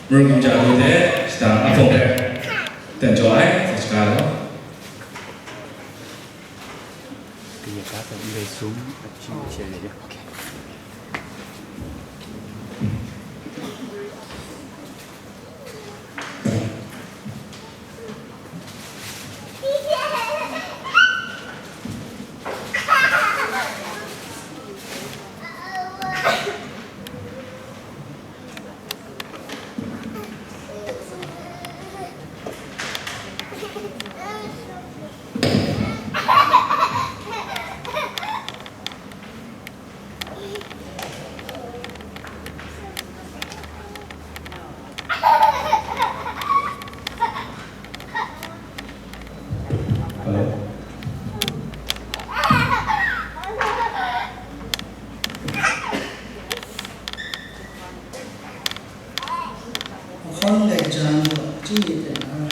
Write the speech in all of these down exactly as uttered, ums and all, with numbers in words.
Mru Kumja Hku hte shadang ahpung hpe ten jaw ai, sa shaga ai law. Kaya kata ndai sum a chyu che ya. Okay. Hello? Mahkawn dai jan gaw, chyeju hte na ra,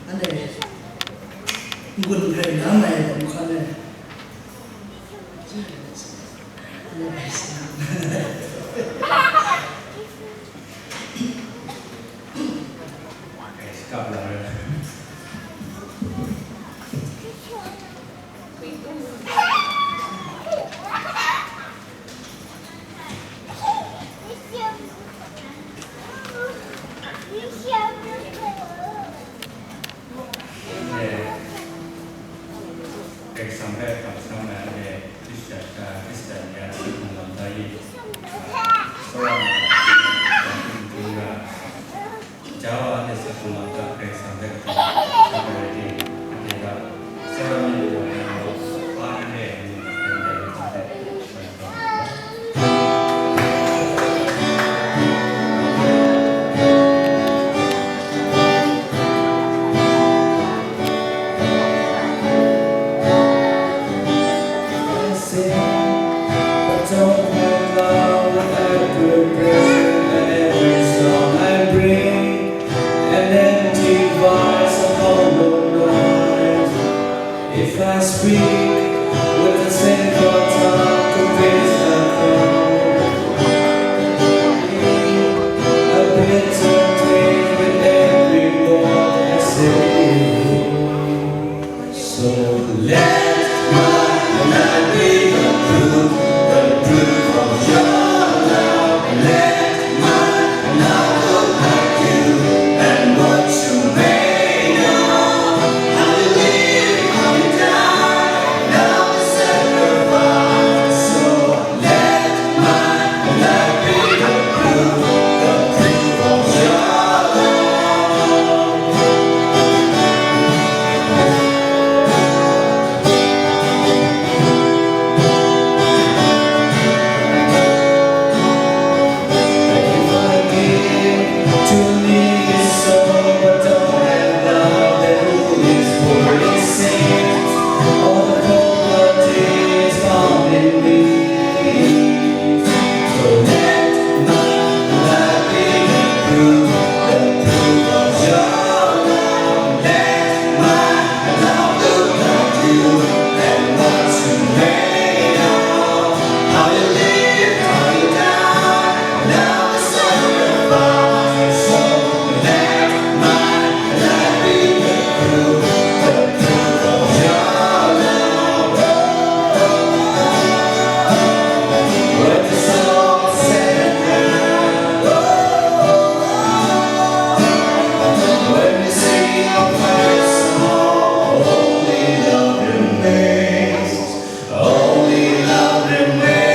anhte n-gun hkrai na mai ai dai mahkawn e. Karai Kasang hpe kamsham ai anhte Hkristan, Hkristan ni a sakhkung lam da i, tsawra ai hta, ja wa anhte sakhkung lam hta Karai Kasang hpe kamsham ai rai timung, anhte hta tsawra myit wa ai wa, wa ai re ai ni, ndai lam hta hte, An empty vase upon the rise. If I speak with the same tongue to praise the crown, a bitter taste with every word I say. So let my life be the proof, the proof of your love. Let my love look like you and what you made of. How you live, how you die, love is sacrifice. So let my life be the proof, the proof of your love. If I give to me is so, but don't have love, then who is worth singing? All the qualities found in me. So let my life be the proof, the proof of your love. Let my love look like you and what you made of. How you live, how you die, love is sacrifice. So let my life be the proof, the proof of your love. When it's all said and done, when you see your face, only love remains. Only love remains.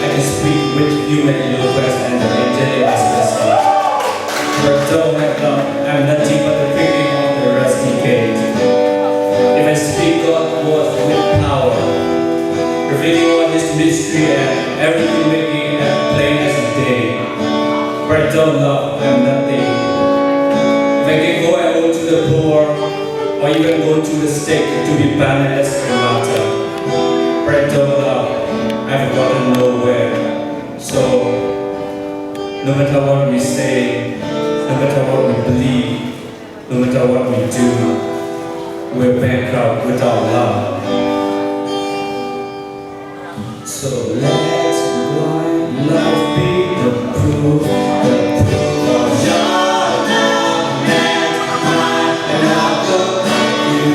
I can speak with you and your request and the angelic aspect. But don't let love, I'm nothing but the creaking of the rusty gate. If I speak God's words with power, revealing all his mystery and everything making it plain as day. But I don't love, I'm nothing. If I can go and go to the poor, or even go to the stake to be penniless and martyr. But I don't love, I've gotten nowhere. So, no matter what we say, no matter what we believe, no matter what we do, we're bankrupt without love. So let my life be the proof, the proof of your love. Let my love look like you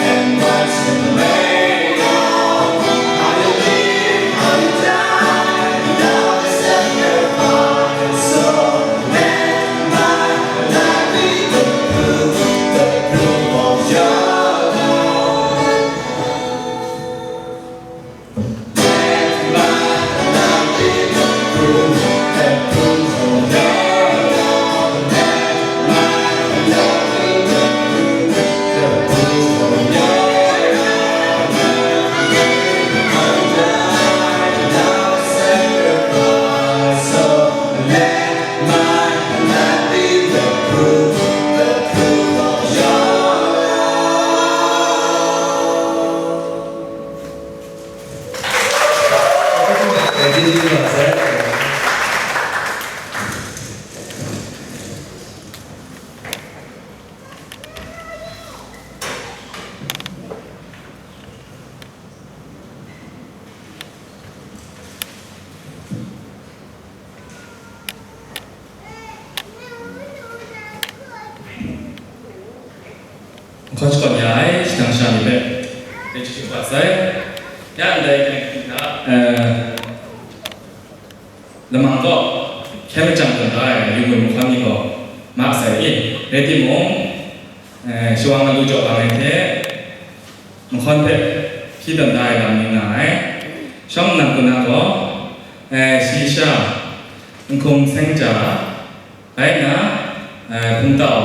and what's in the way of how you live, how you die, and how you set your heart. So let my life be the proof, the proof of your love. Nhkawn shakawn ya ai, shadang sha ni hpe, dai hte chyeju kaba sai. Ya ndai kaning hta, eh, lamang kaw, hkyen lajang tawn da ai yu gun nhkawn ni gaw ma sai i, rai timung, eh, shawang alu jaw bang ai hte, nhkawn hpe hpyi tawn da ai lam ni nga ai. Shawng nnan kun na gaw, eh, shi sha, nhkum seng ja, rai nna, eh, hpungtau,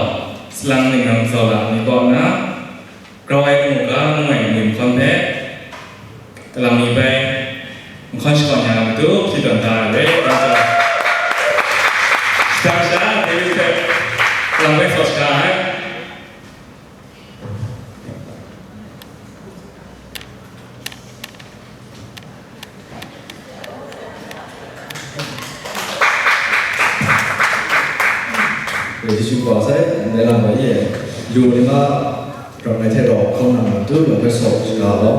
salang ning ram tsau la ai ni kaw nna, grau ai mu ga ngu ai yu nhkawn hpe, kalang mi bai, nhkawn shakawn ya ai matu hpyi tawn da ai rai, dan jau. Shadang sha, David hpe, kalang bai saw shaga ai. Dai hte chyeju kaba sai, ndai lam bai e, yu ni ma, ram ai hte rau hkawng nang matu, lam hpe saw shaga law.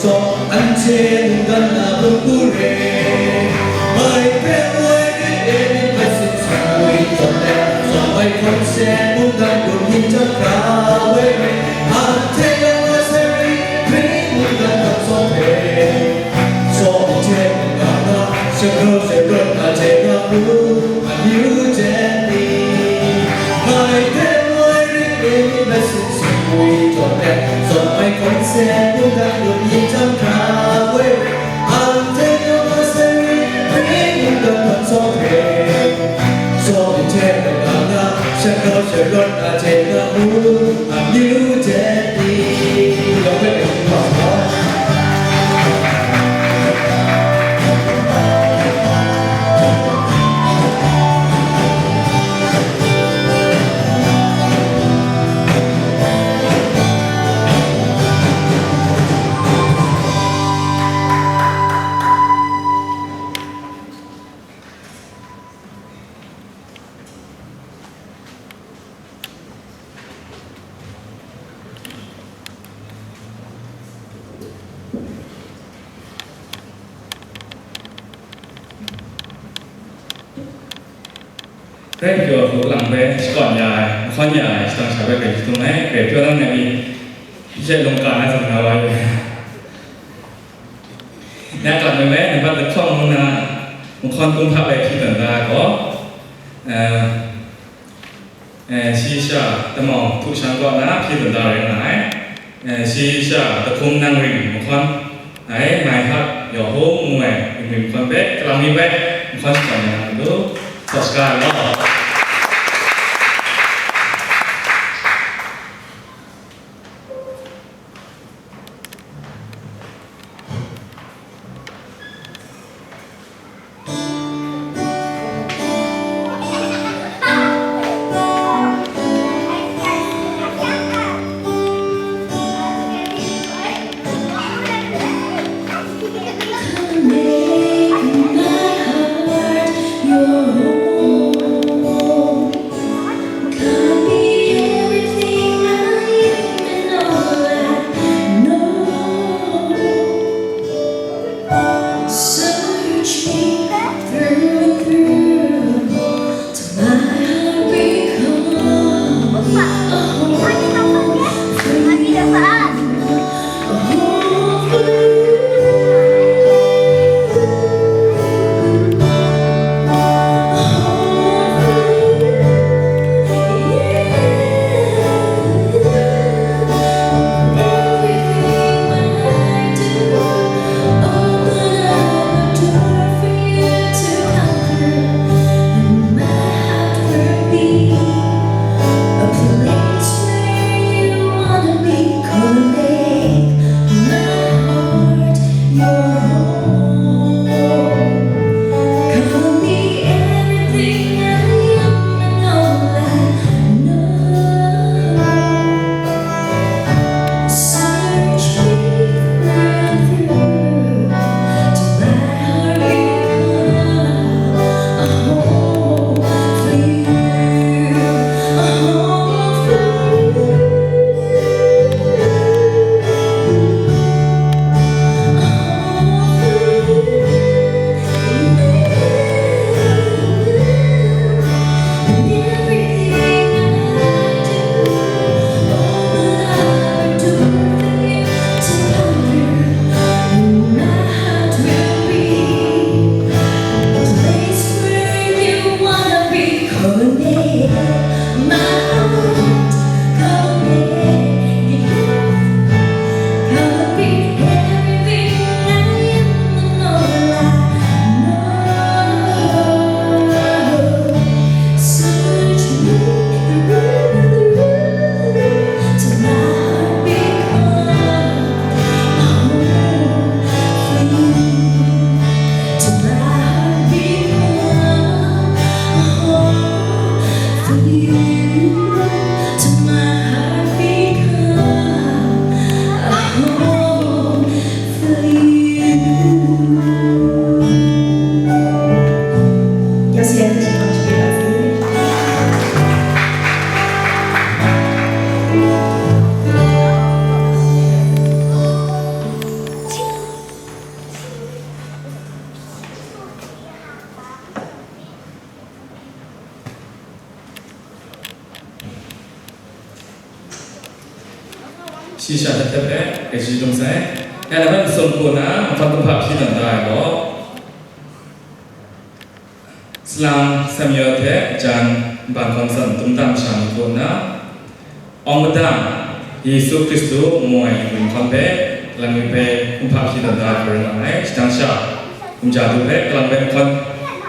Anhte mungdan na bungkure, mai hpe woi rit e myit hpe tsun sangwi tawn let, tsawm ai hkawm se mungdan gun yin jang hkra woi rit, anhte yawng a sari hpring mungdan hkawm tsawm hpe, tsawm hte mungdan na shagrau sharawt na hte na hku, amyu jen ni, ngai hpe woi rit e myit hpe tsun sangwi tawn let, tsawm ai hkawm se mungdan gun yin jang hkra woi rit, anhte yawng a sari hpring mungdan hkawm tsawm hpe, tsawm hte mungdan na shagrau sharawt na hte na hku, amyu jen ni, yawng hpe hkrit hkrit hkrit. Grai pyaw hku lang bai shakawn ya ai, mahkawn ya ai, shadang sha bai grai jahtum ai, grai pyaw lang ai ni, shi hte lungka na zawn nga wa ai. Nya kap ni bai, nambat lahkawng nna, mahkawn kumhpa bai hpyi tawn da ai gaw, eh, eh, shayi sha Damau Htu Shang kaw na hpyi tawn da rai nga ai. Eh, shayi sha Dahkung Nang Ring mahkawn ai, Mai Hak Yawhung ngu ai, ngu ai mahkawn hpe, kalang mi bai, mahkawn shakawn ya na matu, sa shaga ai law. Shi sha htet htet hpe, kaji dung sai. Ngai laban masum hku na, nhpawt kumhpa hpyi tawn da ai gaw, Salang Samuel hte jan nban hkawn san dum tam sha ni hku nna, Awng Padang Yesu Hkristu ngu ai ning hkawn hpe, Kalang Myit hpe kumhpa hpyi tawn da ai hku rai nga ai. Shadang sha, Kumja du hpe Kalang Myit hkawn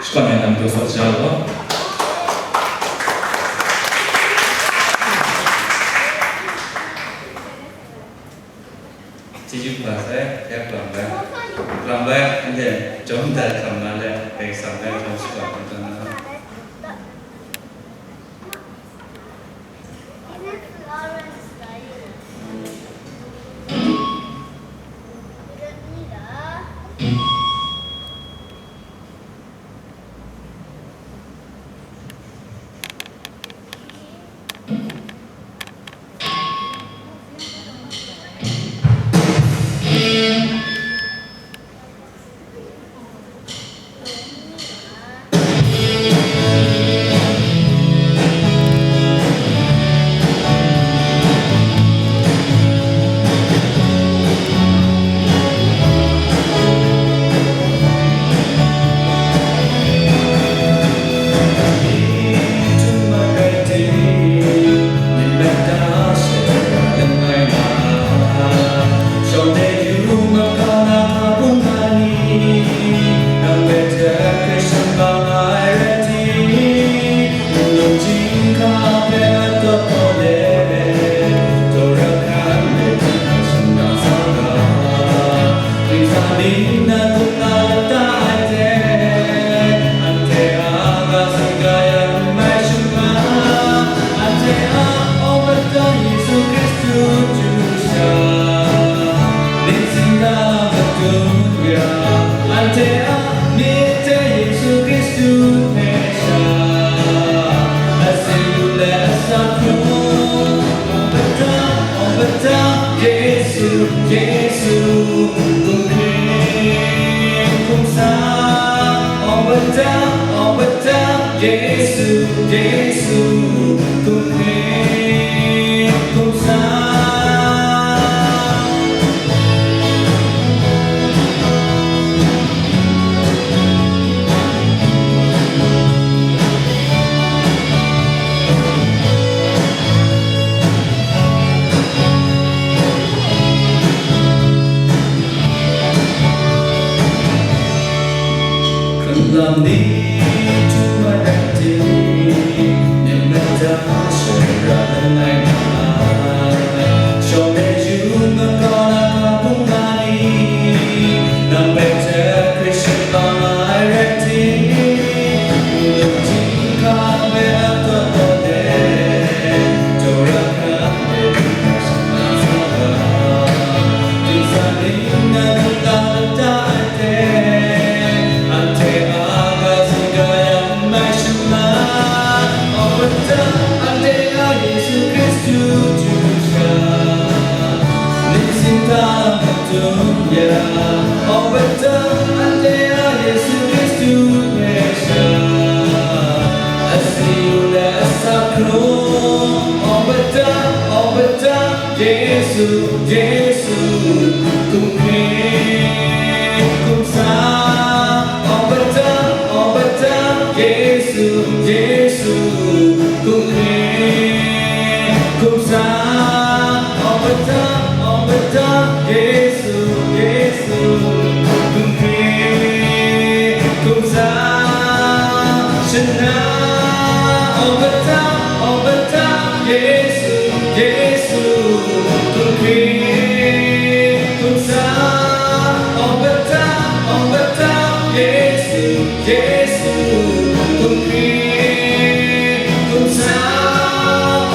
shakawn ai lam du saw shaja law. Chyeju kaba sai, ya Kalang bai. Kalang bai, anhte jawm dat hkam na le, Karai Kasang hpe jawm shakawn hkam na. Anhte a myit hte Yesu Hkristu hpe sha, asi lu let asa hkrung, Awng Padang, Awng Padang, Yesu, Yesu, hkum hkring, hkum sa, Awng Padang, Awng Padang, Yesu, Yesu, hkum hkring, hkum sa. Hkrun lam ni htum ai rai timung, myit mada shara langai nga ai. Shawng de yu makau na hkabung na ni, nang hpe hte hkrit shapang ai rai timung, lungtihkang hpe a taw taw de, Dora hkran de, Ding sa ning na lu la la da ai hte, anhte a ga si ga yang n mai shama, Awng Padang, anhte a Yesu Hkristu chyu sha, ning singtang matum ya, Awng Padang, anhte a Yesu Hkristu hpe sha, asi lu let asa hkrung, Awng Padang, Awng Padang, Yesu, Yesu, hkum hkring, hkum sa, Awng Padang, Awng Padang, Yesu, Yesu, hkum hkring, hkum sa, Awng Padang, Awng Padang, Yesu, Yesu, hkum hkring, hkum sa, shana, Awng Padang, Awng Padang, Yesu, Yesu, hkum hkring, hkum sa, Awng Padang, Awng Padang, Yesu, Yesu, hkum hkring, hkum sa,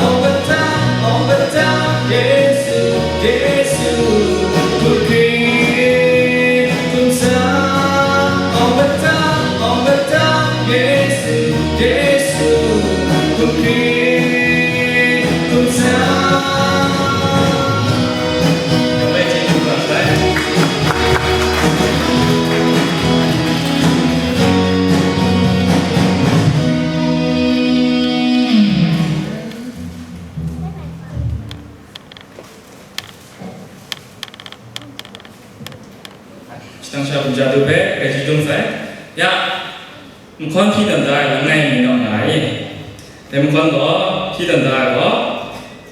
Awng Padang, Awng Padang, Yesu, Yesu, hkum hkring, hkum sa, Awng Padang, Awng Padang, Yesu, Yesu, hkum hkring, hkum sa. Shang sha Bumjadu hpe grai chyum sai. Ya, nhkawn hpyi tawn da ai langai mi naw nga ai. Dai nhkawn gaw hpyi tawn da ai gaw,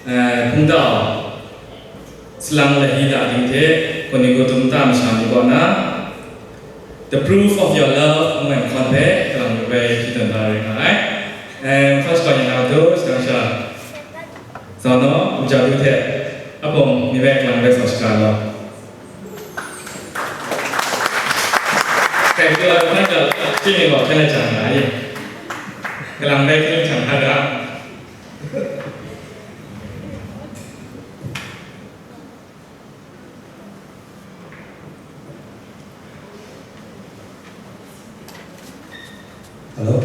eh, hpungtau, salang lahi da ding hte, kani kudum ta masha ni kaw na, The Proof of Your Love ngu ai nhkawn hpe kalang yu ai hpyi tawn da rai nga ai. Eh, nhkawn shakawn ya na matu, shadang sha, Zawn naw, Bumjadu hte, a bawng ni rai kalang rai sa shaga law. Kai pyi wa hkran ga, shi myit gaw hkyen lai jang nga ye. Kalang rai hkyen jang hta ga. Hello?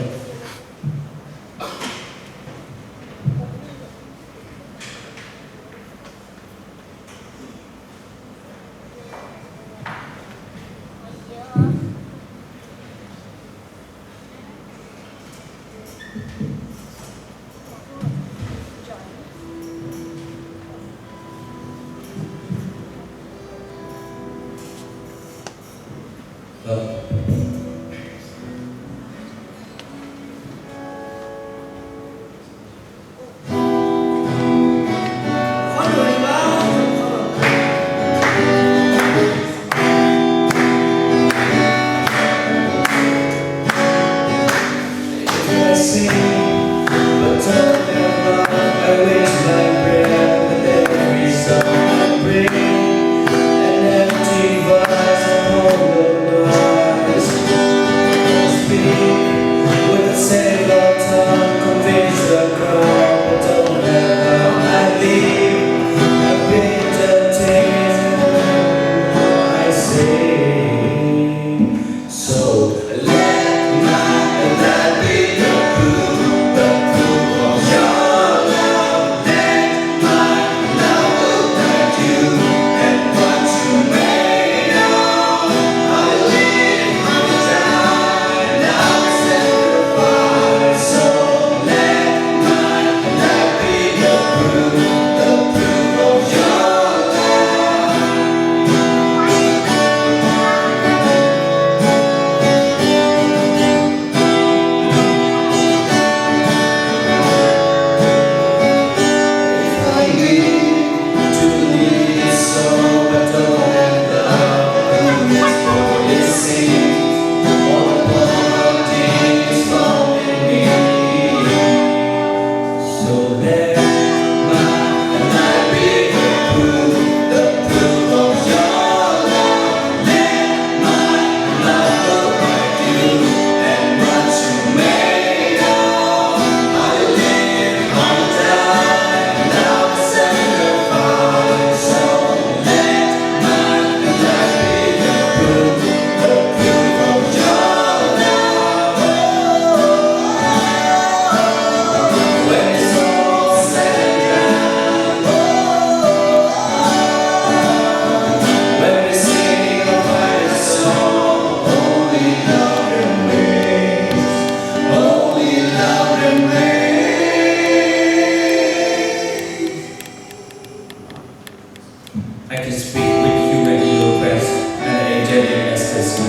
I can speak with human eloquence and angelic ecstasy.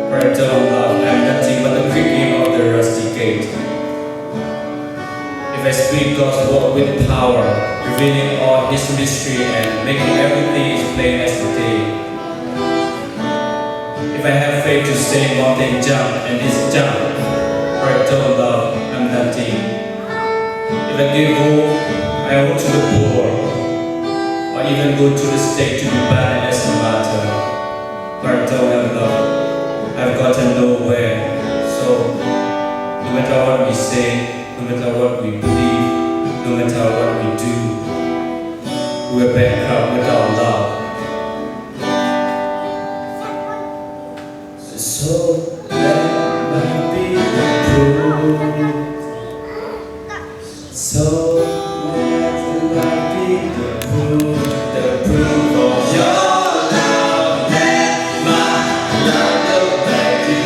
But I don't love, I'm nothing but the creaking of the rusty gate. If I speak God's word with power, revealing all his mystery and making everything as plain as the day, if I have faith to say mountain jump and it's jump, but I don't love, I'm nothing. If I give all I own to the poor, or even go to the stake to be burned as a martyr, but I don't have love, I've gotten nowhere. So, no matter what we say, no matter what we believe, no matter what we do, we're bankrupt without love. So let life be the proof. So let life be the proof, the proof of your love. Let my love look like you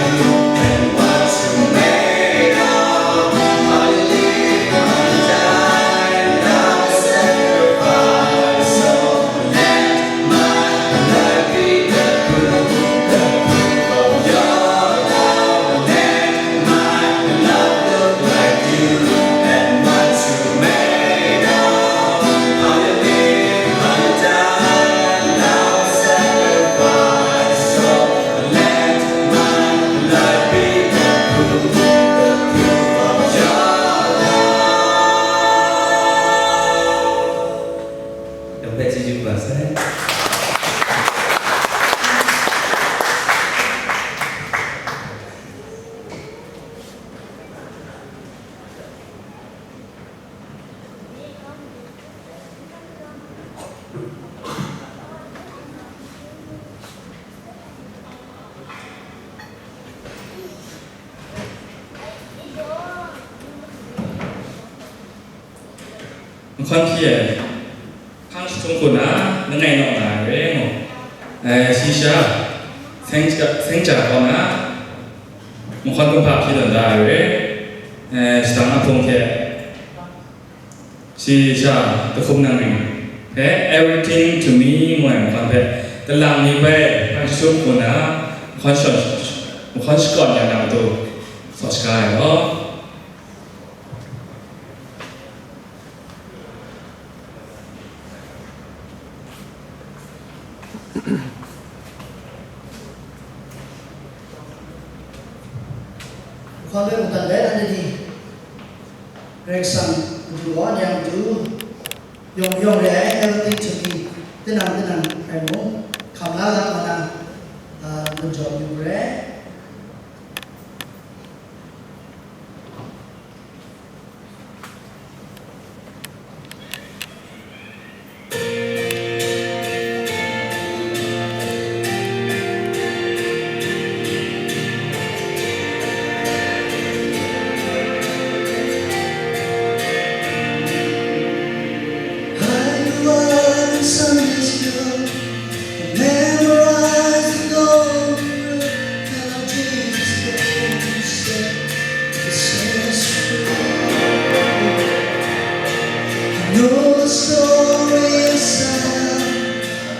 and what you made of. All you live, all you die, and all the sacrifice. So let my life be the proof. Mat sai. Nhkwan hpyi ai, hkang jahtum hku na, langai naw na ai re ngu. Eh, shi sha, seng ja, seng ja kaw na, nhkwan kumhpa hpyi tawn da ai re. Eh, shadang ahpung hte, shi sha, tahkum nang ring hpe, Everything to Me ngu ai nhkwan hpe, kalang mi bai, hkang jahtum hku na, nhkwan shawn, nhkwan shakawn ya na matu, sa shaga ai law. Nhkwan hpe mungdan let anhte ni, Karai Kasang matu wa ni a matu, yawng yawng re ai healthy to be, tinang tinang rai mung, hkam la la nna, ah, gun jaw yu re. I grew up in Sunday school. Memorize the golden rule, tell Jesus Christ, the sinner's free. I know the story inside out.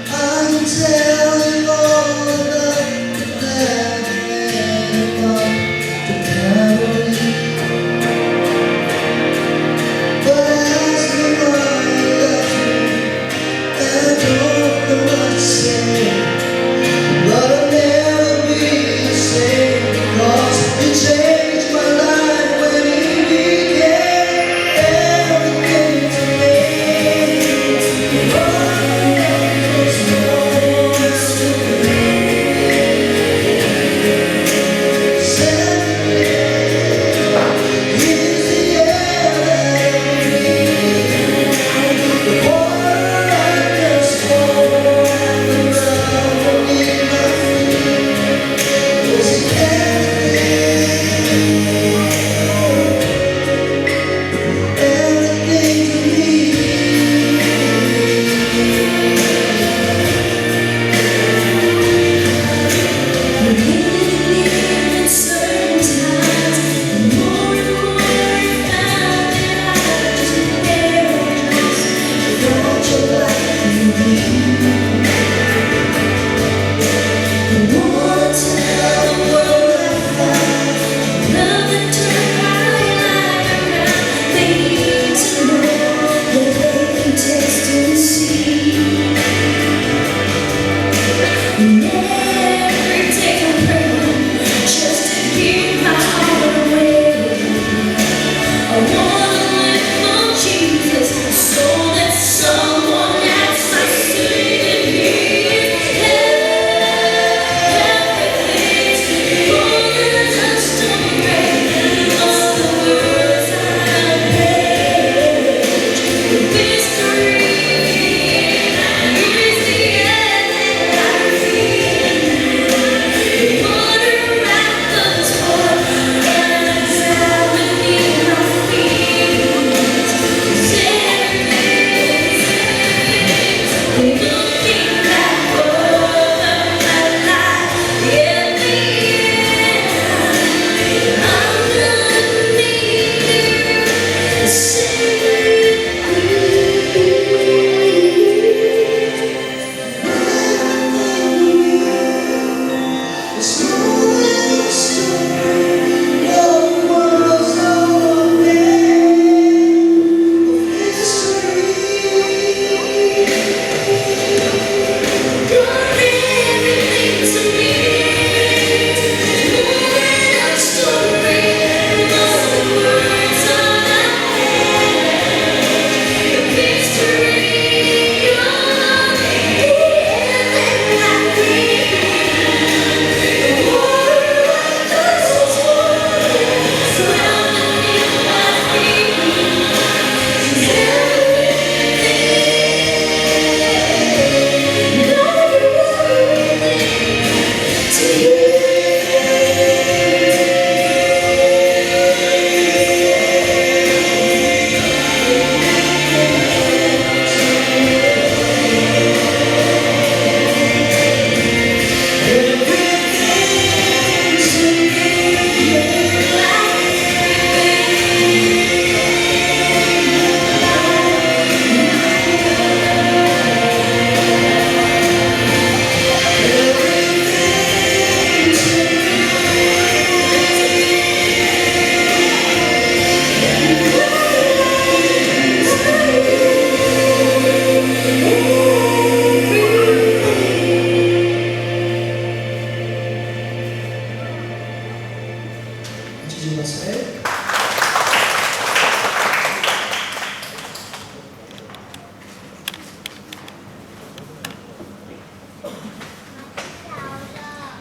I can tell you all about the glad rain of the Calvary. But ask me why you left me. I don't know what to say, but I'll never be the same, 'cause you changed my life when you became everything to me.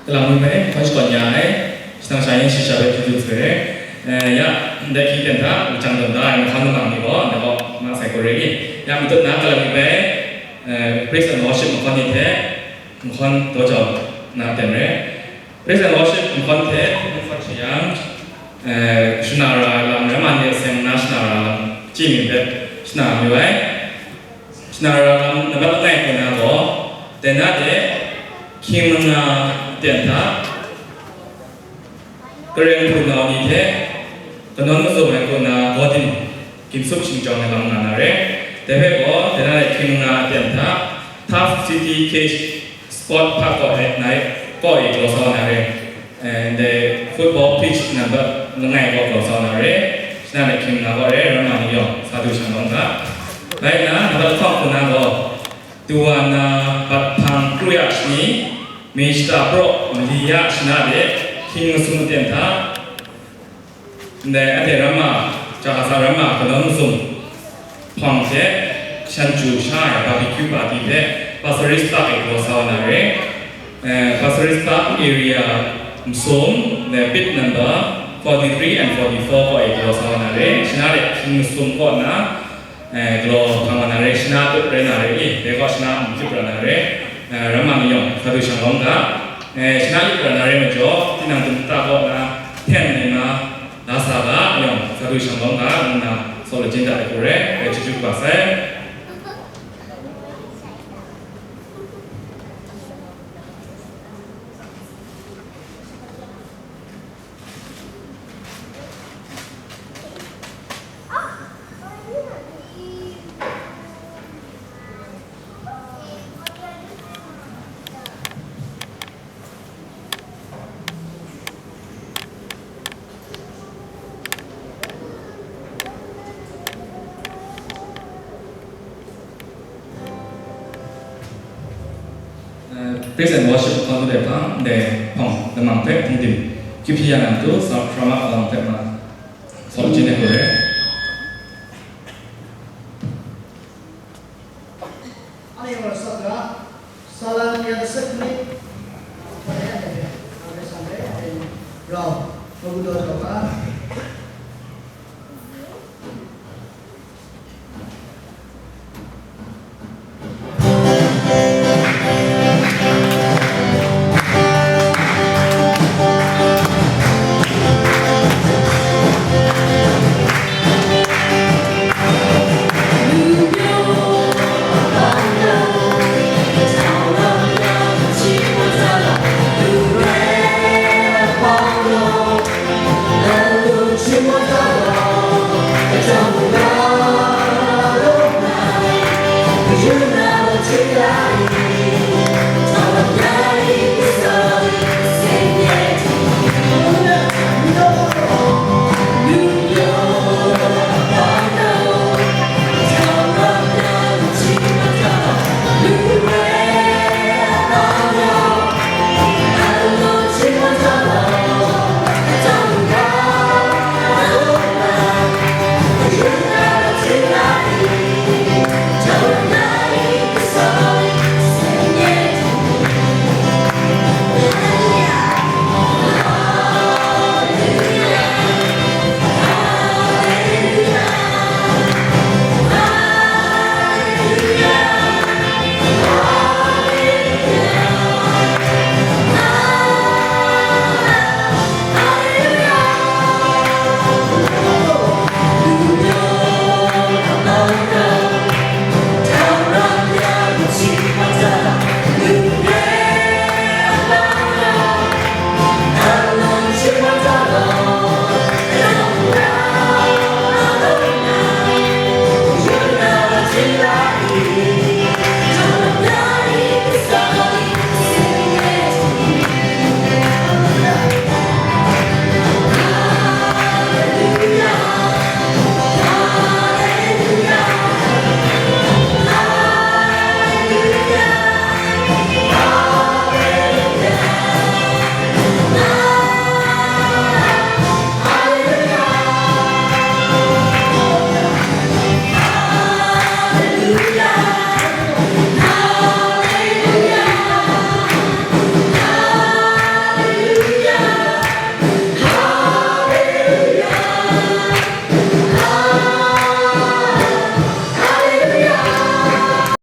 Lang mi bai, hkawm shakawn ya ai, shadang sha yin shayi sha bai hkyu hkyu sai. Eh, ya, ndai hkying ten hta, lachyang tawn da ai, mahkawn lamang ni gaw, ndai gaw, ma sai gaw re i. Ya, matut na, kalang mi bai, eh, praise and worship mahkawn ni hte, mahkawn daw jau na ten re. Praise and worship mahkawn hte, mahkawn hte yang, eh, shana ra lam, ram man de seng na shana ra lam, chyi mi hpe, shana mayu ai. Shana ra lam, nambat langai hku na gaw, dai na de, hkying manga ten hta, Karai Kasang nau ni hte kanawn mazum ai hku na, Gawdin, Gin Sum Shingchawng ai lam nga na re. Dai hpe gaw, dai na de hkying manga ten hta, Tough City Cage Sport Park kaw e, nai, kaw e galaw sa wa na re. Eh, ndai football pitch nambat langai kaw galaw sa wa na re. Shana de hkying manga kaw re, ram man ni yawng, sa du shang lawm ga. Rai nna, nambat lahkawng hku na gaw, Tawana Bat Hpang Kru Ya Shani, Mishta Praw Mali Ya Shana de, hkying masum ten hta, ndai anhte ramma, Jakarta ramma kanawn masum hpang hte, shan chyu sha ai barbecue party hte, Pasir Ris Park e galaw sa wa na re. Eh, Pasir Ris Park area masum, ndai pit number forty-three and forty-four kaw e galaw sa wa na re. Shana de hkying masum kaw na, eh, galaw hpang wa na re, shana tup rai na re i, dai gaw shana n hkyup ra na re, eh, ram man ni yawng, sa du shang lawm ga, eh, shana yup ra na re majaw, tinang dum ta kaw na, hten ai nga, la sa ga, yawng, sa du shang lawm ga, ngu na, saw lachyum da ai hku rai, eh, chyeju kaba sai. Eh, praise and worship hkawng dai hpang, ndai hpawng lamang hpe hpung dim, kyip ya na matu, sa-, sa ma hkawng hpe ma, sa ma chyeju ai hku rai. Anhte wa sat ga, salan ya sat ni, rau, magu daw jau ga.